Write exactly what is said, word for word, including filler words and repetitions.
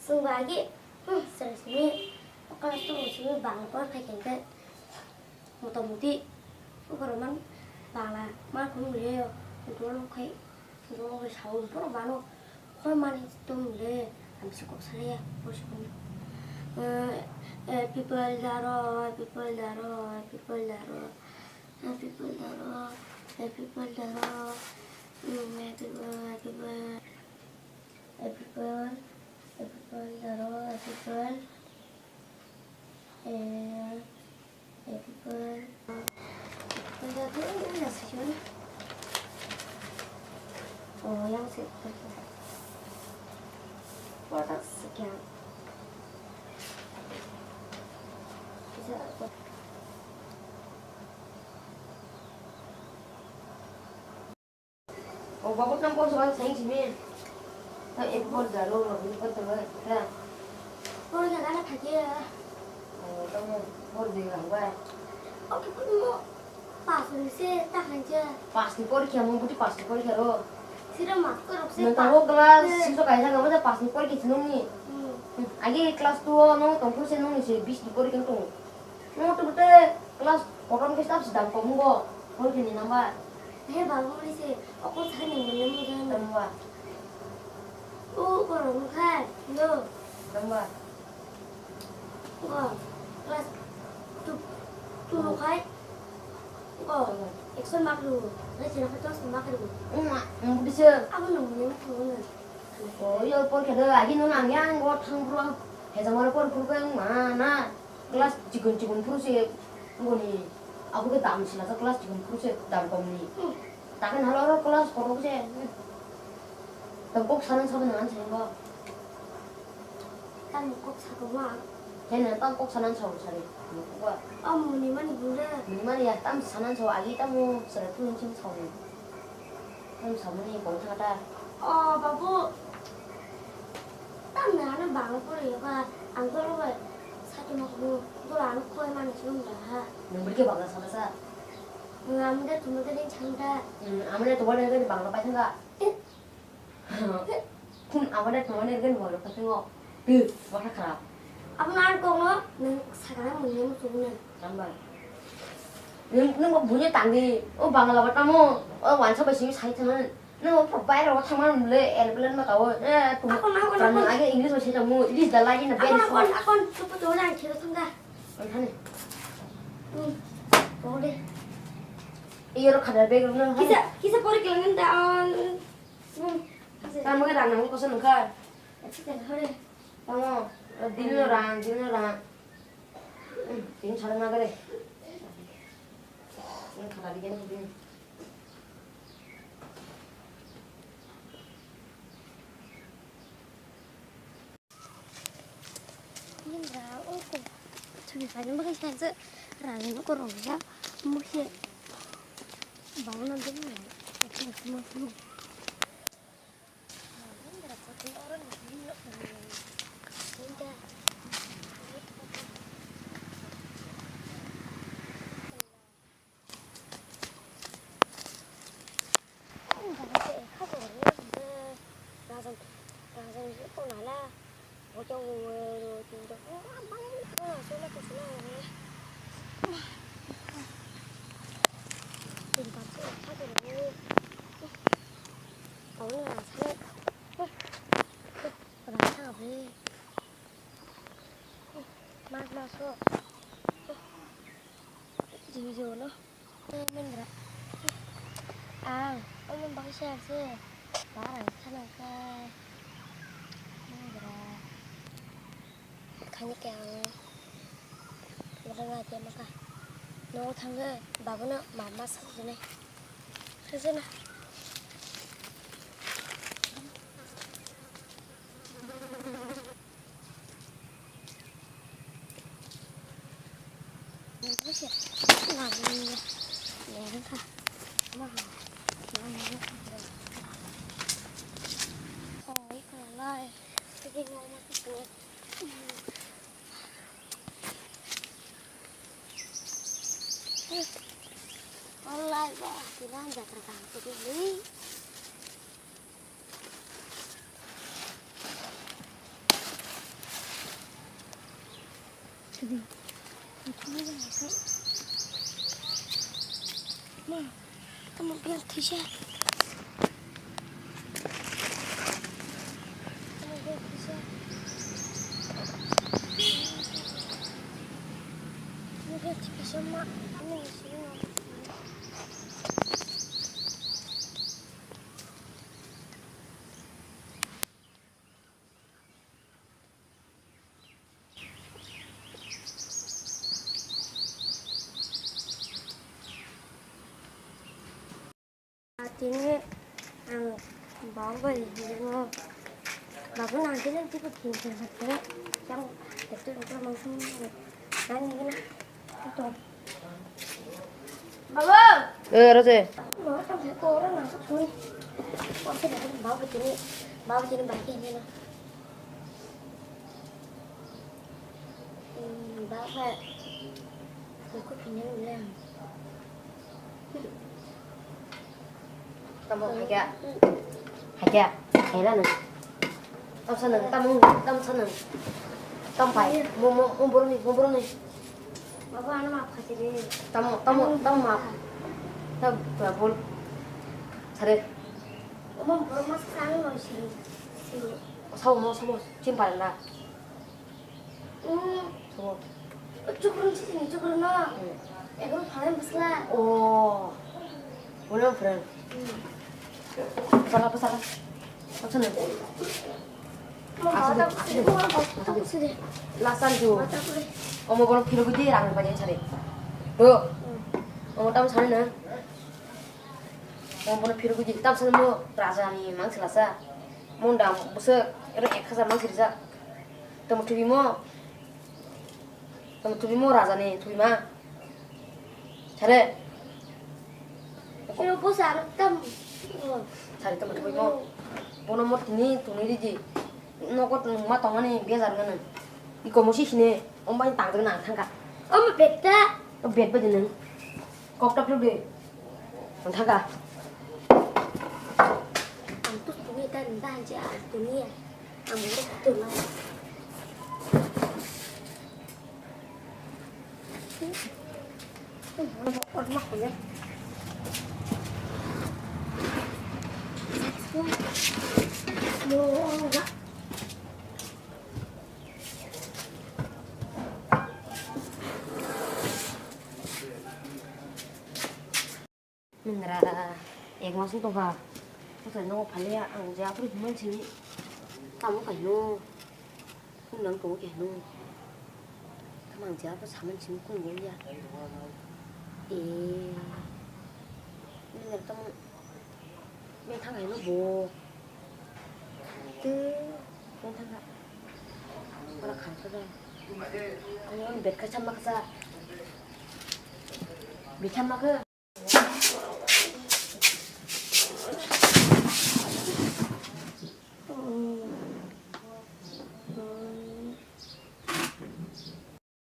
Chwng ba agi, hmm, chwng simi, class two simi bangla por khai khe, motamuti, borok man bangla mar khum le, dol khai, dol khai sao, borok bano, khoi mani tum le, am si kok sare ya, por si khum. Eh, eh, people daro, people daro, people daro, eh, people daro, eh, people daro, mm, eh, people, eh, people. Apple, apple, aro apple, eh, apple. Apple, apple, apple, apple. Oh, yang si apple. Watak sekian. Bisa apple. O babu, nang por soal saing simi. Ta ek por jaro ro ni ko tama ta. Por ga gana thake. O tamo por de ga ba. O ki por mo. Pas ni se ta khan je. Pas ni por kya mo buti pas ni por kya ro. Sira mas ko rok se. Nang ta o class si so kai sa ga mo ta pas ni por ki sinong ni. Hmm. Agi class two o no tong ko se nong ni se bis ni por ki tong. Mo to bute class kotom ke staff sidang komungo. Hol kini number. He babu ni se okol thani mone mo jai mo. Tamba. O borok mokha no. Tamba. Go class two, two no khai. Go. Tamba. Action mark lu. Nai chira kha dos mark lu. Uma, um, bisa. Abo no mone mo thangna. O yo por khe do agi no nang yang go thang bro. He jang wala por por ko ma na. Class chikon chikon phuru se ngoni abo khe dam sila sa class chikon phuru se dam kom ni. Hmm. Takhe nalo oro class kotor se. Hmm. Tam kok sanan saban nan sai bo. Tam kok sa ko ma. He na tam kok sanan sa sari. Wa. O muni mani bure. Muni mani ya tam sanan sa agi tam mo sara phuru sing sa ni. Ang samani kong thangata. O babu, tamni ano bangla pore yoga, ang dolo bai sati ma kumu, dolo ano koi mani sum da ha. Nang beri ke bangla sana sa? Nang amde tumade rin changda. Hmm, amde tumade rin bangla pai thangka. Amde tumade rin bangla pai thango. Tuh, masa kharap. Abo na ano kong no, nang sakana muni mo sum na. Tamba. Nung, nung bo buino tangdi. O Bangla ba tamo. O wansa bai simi sai thangna. Nung bo pura baira o thangma mole airplane ba tao. Eh, tu. Akon, akon, akon. Age English bai sai tamo. It is the light in the very short. Akon, akon, akon. Chupu to na khelo thangda. Ang thani. Hmm. Bo de. Iyo ro khadar bag ro na. Kisa, kisa pori kelangan da on. Hmm. Tamo ga dang nang ko sa nung kha. Acha, hore. Tamo. Dino rang, dino rang. Tin sal na gare. Ini kata di gini. Ini ra, oh, kok. Cumi paling pakai saja. Rani no korong ya. Muhe. Bangun nanti mana? Oke, semua semua. Mas, mas, oh. Jing, jing, no. Mendra. Ang, omo baksa se. Barang sana ka. Mendra. Kani ke ang. Mendra nga dia maka. No thangge, babu no mama sa jene. Sa jene. Online ba, tinan jatra kaham sedih ni. Ma, tamo bel thisa. Tamo bel thisa. Tamo bel thisa ma. Tamo bel thisa ma. Tini ang baba bai hinjano. Baba nang tini tiko tini tini tini. Yang betul betul mangsung. Nang ini na. Ito. Baba. Eh, Raja. Baba, kamu kau orang masuk sini. Kau sih baba tini, baba tini bagi ini na. Hmm, baba. Aku punya ulang. Tamo hakya. Hakya. Hela nang. Tam sanang, tam, tam sanang. Tam pai. Mo, mo, mo boroni, mo boroni. Baba, ano maaf kasi de. Tamo, tamo, tamo maaf. Tam, tam bol. Sare. Omo borok mas sang no si. Si. Sao mo, sao mo. Chin paranda. Hmm. Sao mo. Chukrun si ni chukrun no. Hmm. Ego phalai masla. Oh. Wala friend. Hmm. Sala pa sala. Apa sana? Lasan tu. Omo borok phirogwi di rang bai sari. Do. Omo tam sari na. Omo bono phirogwi di tam sari mo raja ni mang silasa. Mo ndam bwswk ero ek hajar mang sirijak. Tamo thwimo. Tamo thwimo raja ni thwima. Sare. Ino bwsa ang tam. Sari tamo thwimo. Bono mo tini tuni ridi. Nogo ma tongmani bejar ngano. Iko mo si sine. Ombai tang jagna ang thangka. Omo betta. O bet badi nang. Kok tak lu de. Ang thangka. Ang tus tuni ta nda anja tuni ya. Ang mo tuni. Mindra, ek mas wng tongkha. Bwsai nogo phaliya, ang je aphuru himani simi. Tamo kaino. Phone nang tongo khe hino. Tamo ang je aphuru samani simi kung goliya. E. Mindra tamo. Beng thang kaino bo. Twi. Beng thang kha. Ora khan kha dong. Ang bet kha chamma kha. Bitham ma khe